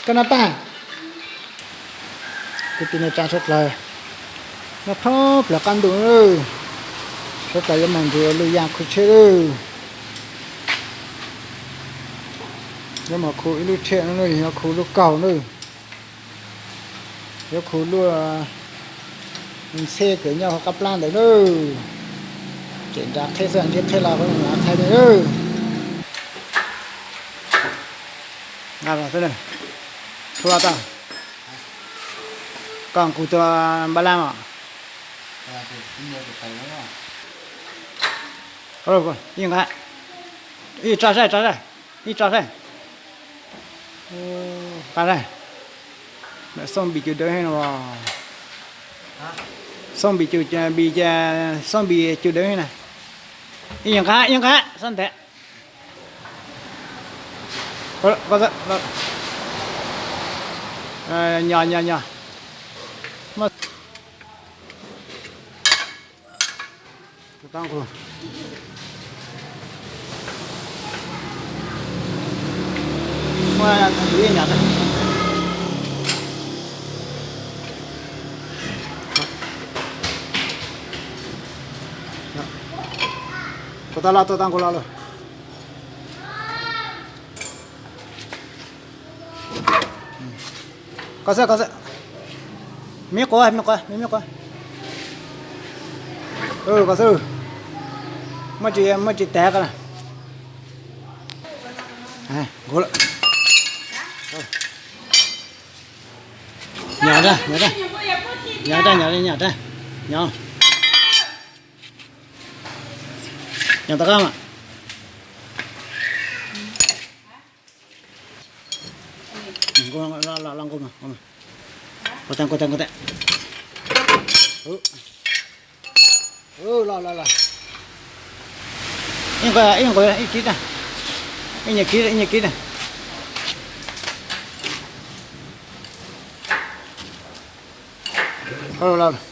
Koj noj tag. Kwv tij neej tsa suav dlawg, noj thoob plaws qab ntuj lawm. Suav dlawg yuav mus nrug lwj yaj khu tsheb lawm. Yuav mus khu ib lub tsheb no, yuav khu lub kaug lawm. Yuav khu lub ntxheb kws nyob hauv qab plab ntawd lawm. Ces nra qheb xwb, ntsib qheb los kuv mam qhia nej lawm. Nqa los xwb, txhua tau. Koj nqus tus npaj laj os. Ib nqa, ib tso saib, tso saib, ib tso saib. Nqa saib. Lawm xooj npis cug dawb heev no. Xooj npis cug, npis, xooj npis cug dawb heev na. Ib nqa, ib nqa, xob ntev. Nyo, nyo, nyo. Kuv tau los, tau tau kuv los lawm. Koj xwb, koj xwb. Me quav, me quav, me, me quav. Koj xwb. Muaj tsis, muaj tsis tag koj na. Nyob, nyob, nyob, nyob, nyob, nyob tom qab mas. Los, los, los, nqus, nqus, nqus. Los, los, los. Ib nqus, ib kib na. Ib nyuag kib, ib nyuag kib na. Los, los.